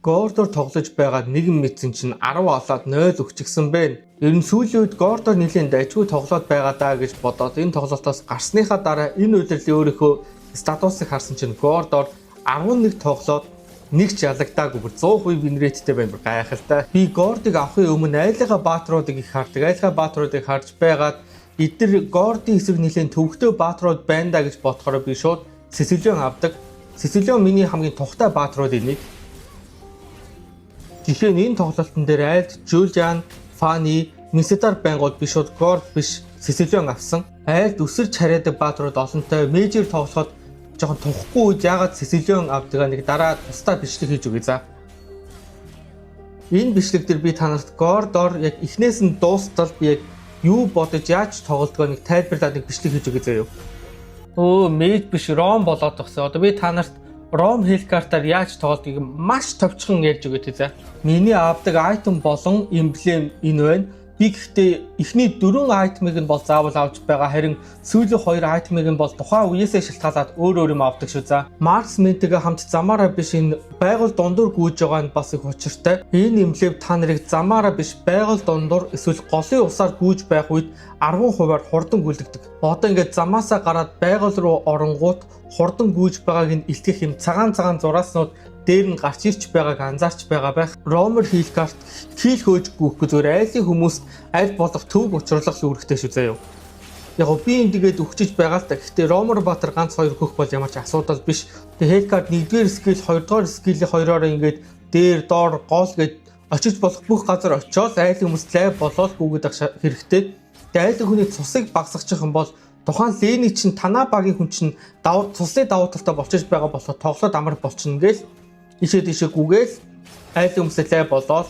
Гордоор тоглож байгаа нэгэн мэдсэн чинь 10 алаад 0 өгчихсэн бэ. Ер нь сүүлийн үед Гордоор нэлээд дайжгүй тоглоод байгаа даа гэж бодоод энэ тоглолтоос гарсныхаа дараа энэ удирлын өөрийнхөө статусыг харсан чинь Гордоор 11 тоглоод нэг ч ялагдаагүй бүр 100% win rate-тэй байна, бүр гайхалтай. Би Гордыг авахын өмнө айлынхаа баатруудыг их хардаг. Айлынхаа баатруудыг харж байгаад эдгээр Гордын эсрэг нэлээд төвөгтэй баатрууд байна да гэж бодохоор би шууд Сесилион авдаг. Сесилион миний хамгийн тухтай баатруудын нэг. Жишээ нь энэ тоглолтын дээр айлд Жулиан, Фани, Мисетар байнгут би шууд Горд биш, Сесилион авсан. Айлд өсөрч хараадаг баатрууд олонтой мейжер тоглоход жоохон тухгүй үед яагаад Сесилион авдгаа нэг дараа тусдаа бичлэг хийж өгье за. Энэ бичлэг дээр би та нарт Гордоор яг эхнээс нь дуустал би яг юу бодож яаж тоглодгоо нэг тайлбарлаад нэг бичлэг хийж өгье заяа. Өө, mage биш, roam болоод тагсан. Одоо би та нарт roam Helcurt-аар яаж тоглодгийг маш товчхон ярьж өгье тий за. Миний авдаг item болон emblem энэ байна. Би гэхдээ эхний дөрвөн item-ыг нь бол заавал авч байгаа. Харин сүүлийн хоёр item-ыг нь бол тухайн үеэсээ шалтгаалаад өөр өөр юм авдаг шүү за. Marksman-тэйгээ хамт замаараа биш, энэ байгаль дундуур гүйж байгаа нь бас их учиртай. Энэ emblem та нарыг замаараа биш, байгаль дундуур эсвэл голын усаар гүйж байх үед 10%-аар хурдан гүйлгдэг. Одоо ингээд замаасаа гараад байгаль руу оронгуут хурдан гүйж байгааг нь илтгэх юм цагаан цагаан зурааснууд дээр нь гарч ирч байгааг анзаарч байгаа байх. Roamer Helcurt kill хөөж гүйхгүй, зүгээр айлын хүмүүс аль болох төвөг учруулах үүрэгтэй шүү заяа. Яг би энэ тэгээд өгчөж байгаа л та. Гэхдээ Roamer Баатар ганц хоёр хөх бол ямар ч асуудал биш. Тэгээ Helcurt нэгдүгээр skill, хоёрдугаар skill-ийн хоёроор ингээд дээр доор гол гээд очиж болох бүх газар очиод айлын хүмүүс лайв болоод гүгээд ах хэрэгтэй. Тэгээ айлын хүний цусыг багасгачих юм бол тухайн lane-ий чинь танаа багийн хүн чинь давуу цусны давуу талтай болчихж байгаа болохоор тоглоод амар болчихно гээл ишээ тийшээ гүгээл айлын хүмүүстэй лай болоод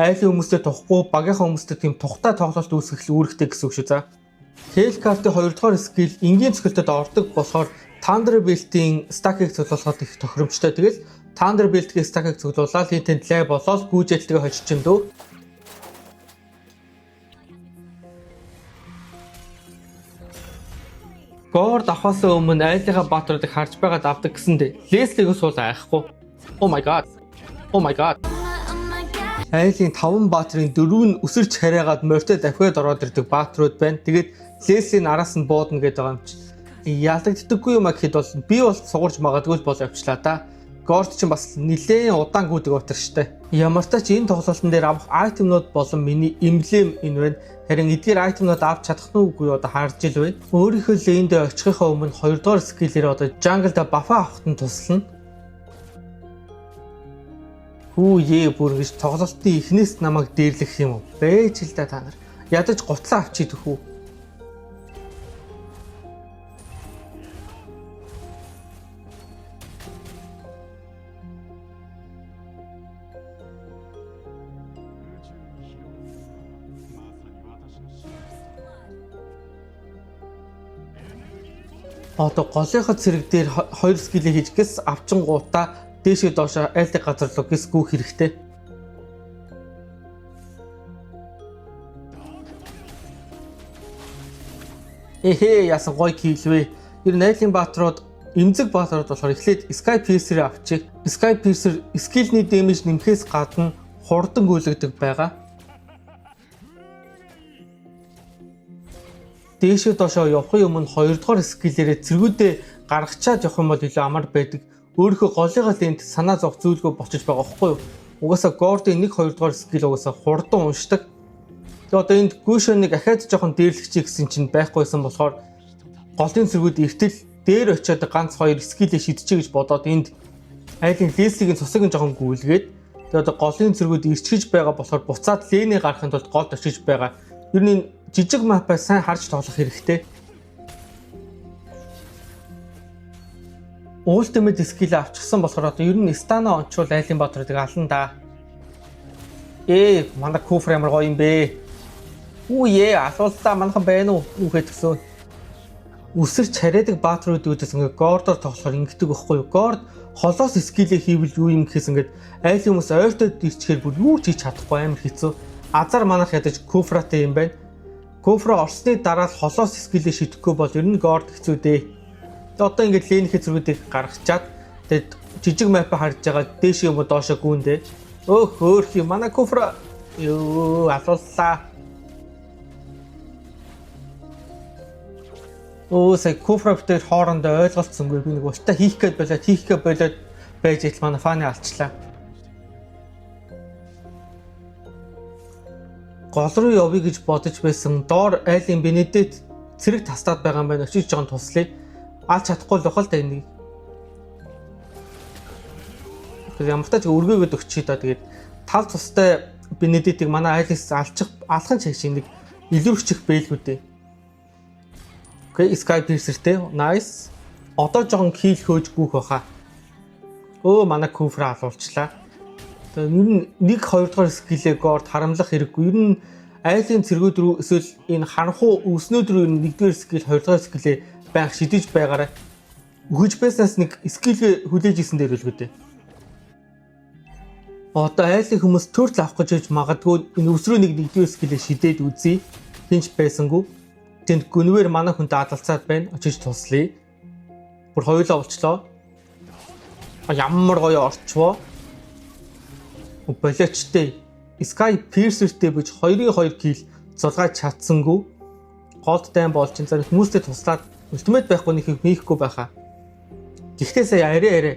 айлын хүмүүстэй тухгүй, багийнхаа хүмүүстэй тийм тухтай тоглолт үүсгэх үүрэгтэй гэсэн үг шүү за. Helcurt-ийн 2 дугаар skill энгийн цохилтод ордог болохоор Thunder Belt-ийн stack-ыг цуглуулахад их тохиромжтой. Тэгэл Thunder Belt-ийн stack-ыг цуглуулаад хин тэнд лай болоод гүйжэлтэйгээ хожиж юм дөө. Горд авахаас өмнө айлынхаа баатруудыг харж байгаад авдаг гэсэндээ Леслигээс суул айхгүй. Oh my god. Oh my god. Айлын 5 баатрын 4 нь өсөрч хараагаад морьтой дахиад ороод ирдэг баатрууд байна. Тэгээд Леслийн араас нь буудна гэдэг байгаа юм чи. Ялагддаггүй юм а гэхэд бол би бол сугарч магадгүй л бол явчлаа та. Горд ч бас нилээн удаан гүйдэг баатар штэ. Ямар ч тач энэ тоглолтын дээр авах item-нууд болон миний emblem энэ байна. Харин эдгээр item-нууд авч чадах нь үгүй одоо харж ил бай. Өөрийнхөө lane-дээ очихынхаа өмнө хоёрдугаар skill-ээр одоо jungle-да buff-аа авахт нь туслана. Хүү ээ, бүр ингэж тоглолтын эхнээс намайг дээрлэх юм уу? Бэж л да та нар. Ядаж гутлаа авчиж идэх үү? Одоо голынхоо цэрэг дээр хоёр skill-ээ хийж гэс авчингуудаа дээшээ доошоо айлтыг газар руу гэс гүйх хэрэгтэй. Эхээ, яасан гоё kill вэ? Ер нь айлын баатрууд, эмзэг баатрууд болохоор эхлээд Sky Piercer авчих. Sky Piercer skill-ний damage нэмэхээс гадна хурдан гүйлгдэг байгаа. Дээшээ доошоо явахын өмнө хоёрдугаар skill-ээрээ цэргүүдээ гаргачаад явах юм бол илүү амар байдаг. Өөрийнхөө голынхоо lane-д санаа зовх зүйлгүй болчихж байгаа байхгүй юу? Угаасаа Гордын 1 2 дугаар skill угаасаа хурдан уншдаг. Тэгээ одоо энд Гүшөныг ахаад жоохон дээрлэгчий гэсэн чинь байхгүйсэн болохоор голын цэргүүд эртэл дээр очиод ганц хоёр skill-ээ шидчихэ гэж бодоод энд айлын Леслигийн цусыг нь жоохон гүйлгээд, тэгээ одоо голын цэргүүд ирчихэж байгаа болохоор буцаад lane-ээ гаргахын тулд голд очиж байгаа. Ер нь энэ жижиг map-аа сайн харж тоглох хэрэгтэй. Ultimate skill авчихсан болохоор одоо ер нь stun-аа ончвол айлын баатруудыг ална да. Ээ, манай Куфр ямар гоё юм бэ? Үу ээ, алуултаа манайхан байна уу? Үхээд гисэн. Үсэрч хараадаг баатруудаас ингээ Гордоор тоглохоор ингэдэг байхгүй юу? Горд холоос skill-ээ хийвэл юу юм гэхээс ингээд айлын хүмүүс ойртоод ирчихээр бүр юу ч хийж чадахгүй, амар хэцүү. Азар манайх ядаж Куфратай юм байна. Куфра орсны дараа л холоос skill-ээ шидэхгүй бол ер нь Горд хэцүү дээ. Одоо ингээд lane-ийнхээ цэргүүдийг гаргачаад тэгээд Жижиг map харж байгаа дээш юм уу доошо гүндэ. Өөх хөөх юм манай Куфра ёо алууллаа. Өө сая Куфра битэр хоорондоо ойлголцсонгүй би нэг ултаа хийх гээд болоод хийх гээд болоод байж итл манай Фани алчлаа. Гол руу явъя гэж бодож байсан доор айлын Бенедет цэрэг тастаад байгаа юм байна. Очиж жоон туслая. Алж чадахгүй л бахал та энийг. Тэгэхээр ямар ч өргөөгөөд өгчий да. Тэгээд тал цустай Бенедетийг манай айлс алчих алхан чиг шиг нэг илүүрчих бэлгүү дээ. Окей, Sky Piercer-тэй. Nice. Одоо жоохон kill хөөж гүөх баха. Өө манай Куфра алуулчлаа. Тэгээ ер нь 1 2 дугаар skill ээ Горд харамлах хэрэггүй. Ер нь айлын цэргүүд рүү эсвэл энэ харанхуу өвснүүд рүү ер нь 1-р skill 2 дугаар skill ээ байнга шидэж байгаарай. Өгөж байснаас нэг skill ээ хүлээж исэн дээр үлгүү дээ. Одоо айлын хүмүүс turtle авах гэж байж магадгүй энэ өсрөө нэг 1-р skill ээ шидээд үзье. Хинч байсангүй. Тэнд гүнвэр манай хүнтэй адалцаад байна. Очиж туслая. Бүр хоёулаа болчлоо. Ямар гоё орчвоо. Болоочтой. Sky Piercer-тэй бич 2-ын 2 kill зулгааж чадсангүй. Голд дайн болж ин зэрэг хүмүүстэй туслаад ultimate байхгүй нэг хийхгүй байхаа. Гэхдээ сая арай арай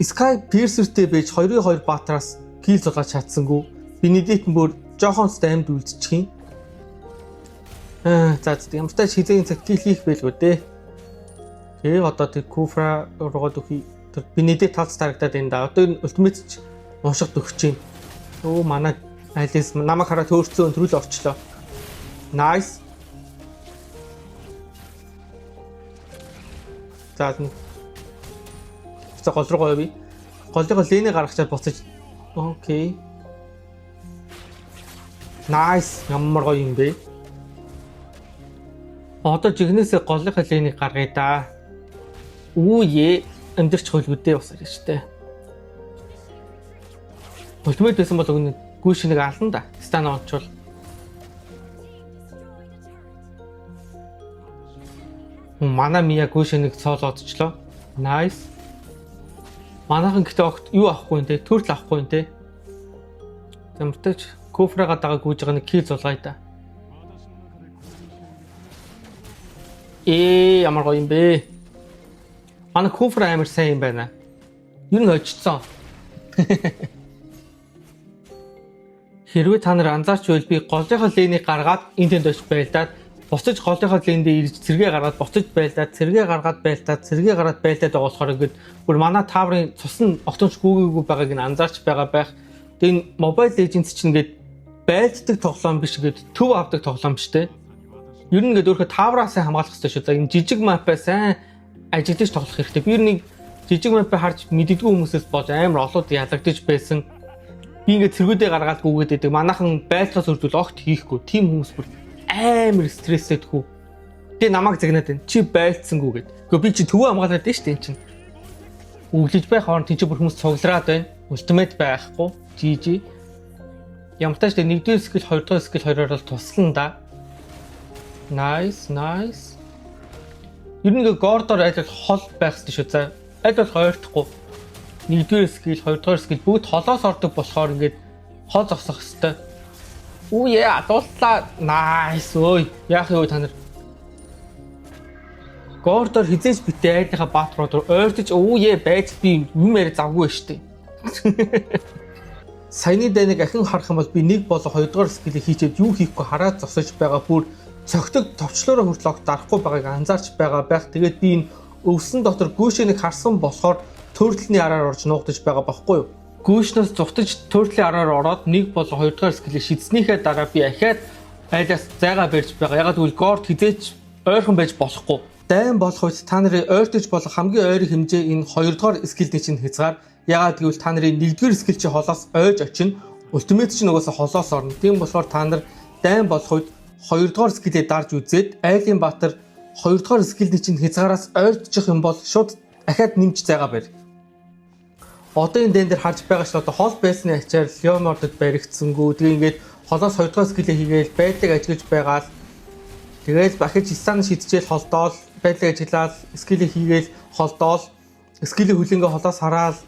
Sky Piercer-тэй бич 2-ын 2 баатраас kill зулгааж чадсангүй. Бенедикт бүр жоохон ч амьд үлдчих юм. За ямар ч тач хизээний цагт kill хийх байлгүй дээ. Тэгээ одоо тэр Куфра руугаад өгье. Тэр Бенедикт талц тарагдаад байна да. Одоо энэ ultimate ч уншихд өгч юм. Өө манай айлс намайг хараад хөөрцөн төрөл орчлоо. Nice. За за гол руу явъя. Голынхоо lane ээ гаргачаад буцаж. Окей. Nice. Ямар гоё юм бэ? Одоо жигнэсээ голынхоо lane ийг гаргая да. Үе амьдэрч хойлгүүдээ бас арай штэ. Ultimate байсан бол өгнө гүйш нэг алан да. Stun ончвол. Манай Мия гүйш нэг solo одчлоо. Nice. Манайхан гэтээ огт юу авахгүй юм те. Turtle авахгүй юм те. Замтаж Куфрага дагаа гүйж байгаа нэг kill зулгаая да. Ээ ямар гоё юм бэ. Манай Куфра амар сайн юм байна. Ер нь очсон. Хэрвээ та нар анзаарч байвал би голынхоо lane ийг гаргаад энэ тэнд очиж байлдаад буцаж голынхоо lane дээ ирж цэргээ гаргаад буцаж байлдаад цэргээ гаргаад байлдаад цэргээ гаргаад байлдаад байгаа болохоор ингээд бүр манай tower ын цус нь огтомч гүгээгүй байгааг нь анзаарч байгаа байх. Тэгээ энэ Mobile Legends чинь ингээд байлддаг тоглоом биш, ингээд төв авдаг тоглоом биш те. Ер нь ингээд өөрөө tower аа сайн хамгаалах хэрэгтэй шүү. За энэ жижиг map аа сайн ажиглаж тоглох хэрэгтэй. Би ер нь жижиг map аа харж мэддэггүй хүмүүсээс болж амар олоод ялагдаж байсан. Би ингээд цэргүүдээ гаргаад гүгээд байдаг. Манайхан байлтаас өрдөл огт хийхгүй. Тим хүмүүс бүр амар стрессэдгүү. Тэгээ намайг загнаад байна. Чи байлцсангүй гэд. Гэхдээ би чи төвөө хамгаалаад байна шүү дээ эн чинь. Өглөж байх хооронд тийч бүр хүмүүс цуглараад байна. Ultimate байхгүй. GG. Ямартай ч нэгдүгээр skill, хоёрдугаар skill хоёроор бол туслана да. Nice, nice. Ер нь ингээ Гордоор аль бол хол байх хэрэгтэй шүү. За аль болох ойртохгүй. Нэгдүгээр skill, хоёрдугаар skill бүгд холоос ордог болохоор ингээд хол зогсох хэрэгтэй. Үе алууллаа. Nice ой. Яах юм та нар? Гордоор хизээж битээ айлынхаа баатрууд ойртож ууе байж би юм яриа завгүй штэ. Саяны дайныг ахин харах юм бол би нэг болон хоёрдугаар skill ээ хийчихэд юу хийхгүй хараад зогсож байгаа бүр цогтөг товчлоороо хүртэл огт дарахгүй байгааг анзаарч байгаа байх. Тэгээд би энэ өвсөн дотор гүүшэнийг харсан болохоор turtle ний араар орж нуугдаж байгаа бохгүй юу? Гүүшнээс зугтаж turtle ийн араар ороод нэг болон хоёрдугаар skill ийг шидснийхээ дараа би ахиад айлаас зайгаа барьж байгаа. Ягаад гэвэл Горд хизээч ойрхон байж болохгүй. Дайн болох үед та нарын ойртож болох хамгийн ойрын хэмжээ энэ хоёрдугаар skill ний чинь хязгаар. Ягаад гэвэл та нарын нэгдүгээр skill чи холоос ойж очино. Ultimate чинь угаасаа холоос орно. Тийм болохоор та нар дайн болох үед хоёрдугаар skill ээ дарж үзээд айлын баатар хоёрдугаар skill ний чинь хязгаараас ойртчих юм бол шууд дахиад нэмж зайгаа барь. Одоо энэ дэн дээр харж байгаа ч одоо хол байсны ачаар Леонардод баригдсангүй. Тэгээ ингээд холоос хоёрдугаар skill ээ хийгээл байдлыг ажиглаж байгаа л тэгэл бахиж stun шидчихэл холдоол байдлыг ажиглаад skill ээ хийгээл холдоол. Skill ээ хүлэнгээ холоос хараал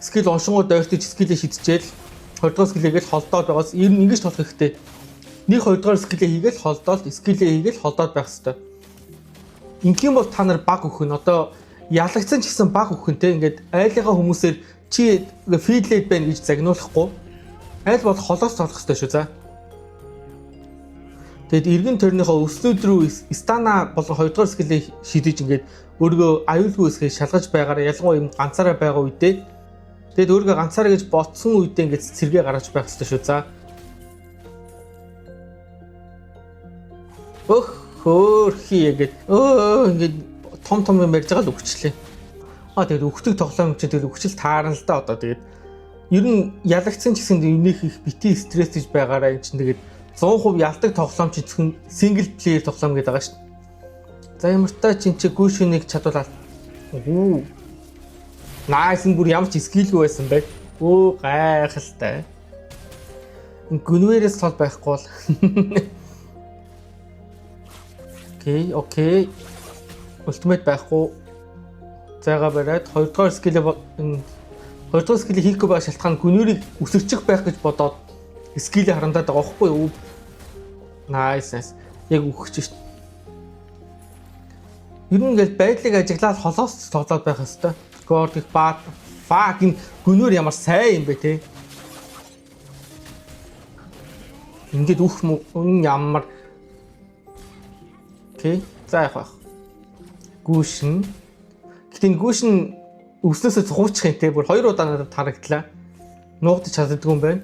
skill уншингууд ойртож skill ээ шидчихээл 2 дугаар skill ээгээл холдоод байгаас ер нь ингэж тоглох хэрэгтэй. Нэг 2 дугаар skill ээ хийгээл холдоод, skill ээ хийгээл холдоод байх хэрэгтэй. Ингэх юм бол та нар баг өгөх нь одоо ялагдсан ч гэсэн баг өгөх нь те, ингээд айлынхаа хүмүүсээр чи feed лээд байна гэж загнуулахгүй. Айл бол холоос тоглох хэрэгтэй шүү, за. Тэгэд эргэн тойрныхоо өснүүд рүү stun аа болон 2 дугаар skill ээ шидэж, ингээд өөрийгөө аюулгүй хэсгийг шалгаж байгаараа, ялангуяа юм ганцаараа байгаа үедээ. Тэгэд өөрийгөө ганцаараа гэж ботсон үедээ ингээд цэргээ гаргаж байх хэрэгтэй шүү, за. Өх хөөрхий, ингээд ингээд том том юм ярьж байгаа л өгчлээ. Аа, тэгээд өгдөг тоглоом чинь тэгэл өгчл таарна л да одоо. Тэгээд ер нь ялагдсан ч гэсэн юуных их бити стресс гэж байгаараа. Энэ чинь тэгээд 100% ялдаг тоглоом чи зөвхөн single player тоглоом гэдэг байгаа шүү дээ. За, ямар та чинь чи гүйшүнийг чадвал. Үу. Nice, бүр ямар ч skill гүй байсан бэ? Өө, гайхалтай. Гүнвэрээс тол байхгүй бол. Okay. Ultimate байхгүй. Зайгаа бариад хоёрдугаар skill ээ, хоёрдугаар skill ээ хийхгүй байх шалтгаан гүнүүрийг өсөрчих байх гэж бодоод skill ээ харамдаад байгаа байхгүй юу? Nice, nice. Яг үхэж шít. Ер нь ингээл байдлыг ажиглаад холоос тоглоод байх хэвээр. Гордик бат fucking гүнүүр ямар сайн юм бэ те. Ингээд үх юм ямар. Okay. За, явах байх. Гүүшин. Гэтэ энэ гүүшин өвснөөсөө цухуучих юм те. Бүр хоёр удаа надад харагдлаа. Нуугдаж чаддгүй юм байна.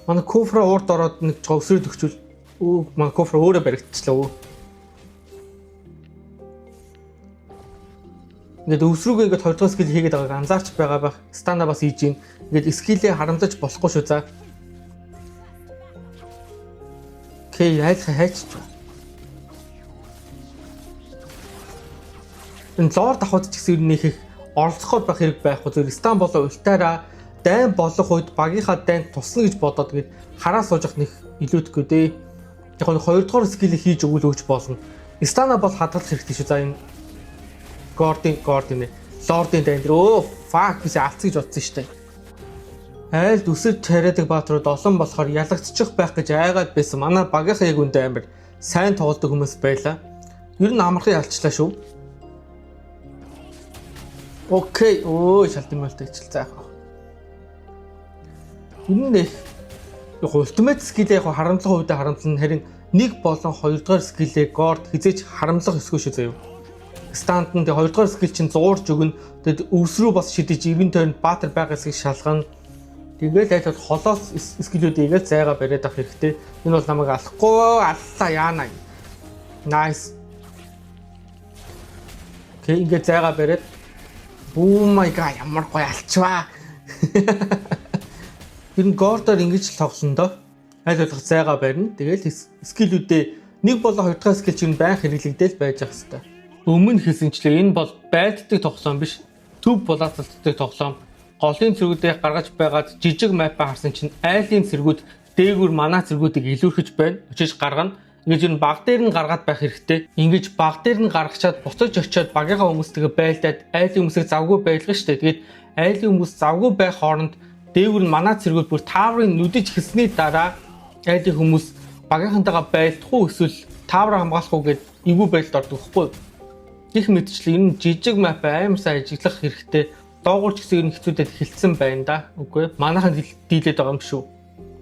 Манай Кофра урд ороод нэг жоо өсрөөд өгчүүл. Өө, манай Кофра өөрөө баригдчихлаа өө. Ингээд өвсрүүгээ ингээд хоёр дахь skill хийгээд байгааг анзаарч байгаа байх. Stun аа бас хийж гин. Ингээд skill ээ харамдаж болохгүй шүү, за. Okay, айлхаа хайчиж байна. Энэ lord авахд ч гэсэн ер нь их оролцоход байх хэрэг байхгүй. Зөв stun болоо ult аараа дайн болох үед багийнхаа дайнд туслана гэж бодоод ингээд хараа сууж нэг илүүдэхгүй дээ. Яг нь хоёр дахь skill ээ хийж өгвөл өгч болно. Stun аа бол хадгалах хэрэгтэй шүү. За, энэ Гордин Гордин Lord ын дайн дээр өө fuck, бис алдсан гэж бодсон шүү дээ. Айлд өсөж тариадаг баатрууд олон болохоор ялагдчих байх гэж айгаад байсан. Манай багийнхаа яг үндэ амар сайн тоглодог хүмүүс байлаа. Ер нь амархан ялчлаа шүү. Okay. Өө, шалт юм болтой ичл, за яах вэ? Ер нь их яг ultimate skill яг харамлах үедээ харамлана, харин нэг болон хоёр дахь skill ээ Горд хизээч харамлах ёсгүй шүү заяа. Stun д нь тэгээ хоёр дахь skill чинь зуурж өгнө. Тэгэд өвс рүү бас шидэж эргэн тойронд баатар байгаа хэсгийг шалгана. Тэгэл аль бол холоос skill үүдийг л зайгаа бариад авах хэрэгтэй. Энэ бол намайг алахгүй аллаа яана. Nice. Okay, ингээд зайгаа бариад. Oh my god, ямар гоё алчваа. Тэр нь Гордоор ингэж л тоглоно доо. Аль болох зайгаа барина. Тэгэл skill үүдээ нэг болон хоёр дахь skill чинь байн хэрэглэгдээл байж ах хэвээр. Өмнө хэлсэнчлээ, энэ бол байлддаг тоглоом биш. Төв булаацалддаг тоглоом. Голын цэргүүдээ гаргаж байгаад жижиг map аа харсан чинь айлын цэргүүд дээгүр манай цэргүүдийг илүүрхэж байна. Очиж гаргана. Ингэж ер нь баг дээр нь гаргаад байх хэрэгтэй. Ингэж баг дээр нь гаргачаад буцаж очиод багийнхаа хүмүүстэйгээ байлдаад айлын хүмүүсийг завгүй байлгана шүү дээ. Тэгээд айлын хүмүүс завгүй байх хооронд дээгүр нь манай цэргүүд бүр tower ын нүдэж эхэлсний дараа айлын хүмүүс багийнхантайгаа байлдах уу эсвэл tower аа хамгаалах уу гэд эвгүй байдалд ордог байхгүй юу? Гэх мэтчлэн ер нь жижиг map амар сайн ажиглах хэрэгтэй. Доогуур ч гэсэн ер нь хэцүүдэд эхэлсэн байна да. Үгүй ээ. Манайхан дийлээд байгаа юм шүү.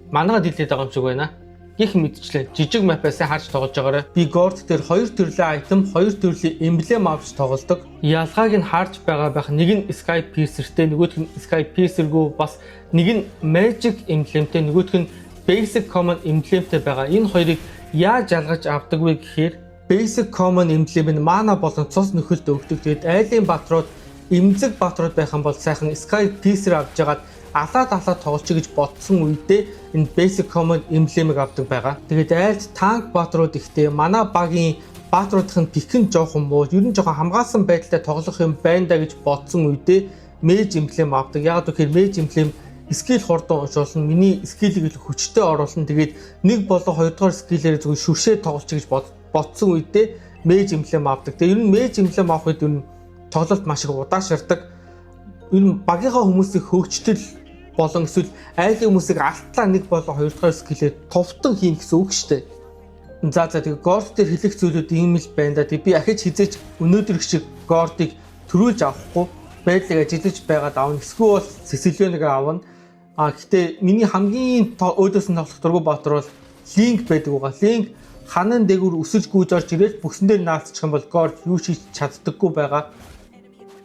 Манайхан дийлээд байгаа юм шиг байна. Гэх мэтчлэн жижиг map аа сайн харж тоглож байгаарай. Би Gord дээр хоёр төрлийн item, хоёр төрлийн emblem авч тоглодог. Ялгааг нь харж байгаа байх. Нэг нь Sky Piercer-тэй, нөгөөх нь Sky Piercer-гүй, бас нэг нь Magic emblem-тэй, нөгөөх нь Basic Common emblem-тэй байгаа. Энэ хоёрыг яаж ялгаж авдаг вэ гэхээр Basic Common emblem нь mana болон цус нөхөлт өгдөг. Тэгээд айлын баатрууд эмзэг баатрууд байх юм бол сайхан Sky Piercer авч жагаад алаад алаад тоглолч гэж бодсон үедээ энэ Basic Common emblem-ийг авдаг байгаа. Тэгээд айлд танк баатрууд ихтэй, манай багийн баатруудын pick нь жоохон муу, ер нь жоохон хамгаалсан байдалтай тоглох юм байна да гэж бодсон үедээ Mage emblem авдаг. Яг гэхээр Mage emblem skill хурдан уншуулна. Миний skill ийг илүү хүчтэй оруулна. Тэгээд нэг болон хоёр дахь skill ээр зөвхөн шүршээ тоглолч гэж бодсон үедээ Mage emblem авдаг. Тэгээд ер нь Mage emblem авах үед ер нь Тоглолт маш их удаашардаг. Энэ багийнхаа хүмүүсийг хөөгчтөл болон эсвэл айлын хүмүүсийг алтлаа нэг болон хоёр дахь skill ээ товтон хийн гэсэн үг шүү дээ. За, тэгээ Горд дээр хэлэх зүйлүүд ийм л байна да. Тэг би ахиж хизээч өнөөдөр шиг Гордыг төрүүлж авахгүй, байдлыг ажиллаж байгаад авна. Эсвэл бол Сесилионыг авна. А гэхдээ миний хамгийн өөдөөс нь тоглох дургүй баатар бол Линг байдаг байгаа. Линг ханан дээгүүр өсөж гүйж орж ирээд бүксэн дээр наалцчих юм бол Горд юу хийж чаддаггүй байгаа.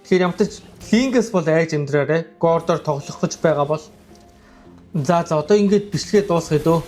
Тэгэхээр ямтаж Лингээс бол айж амьдраарай. Гордоор тоглох гэж байгаа бол. За, одоо ингээд бичлэгээ дуусгая дөө.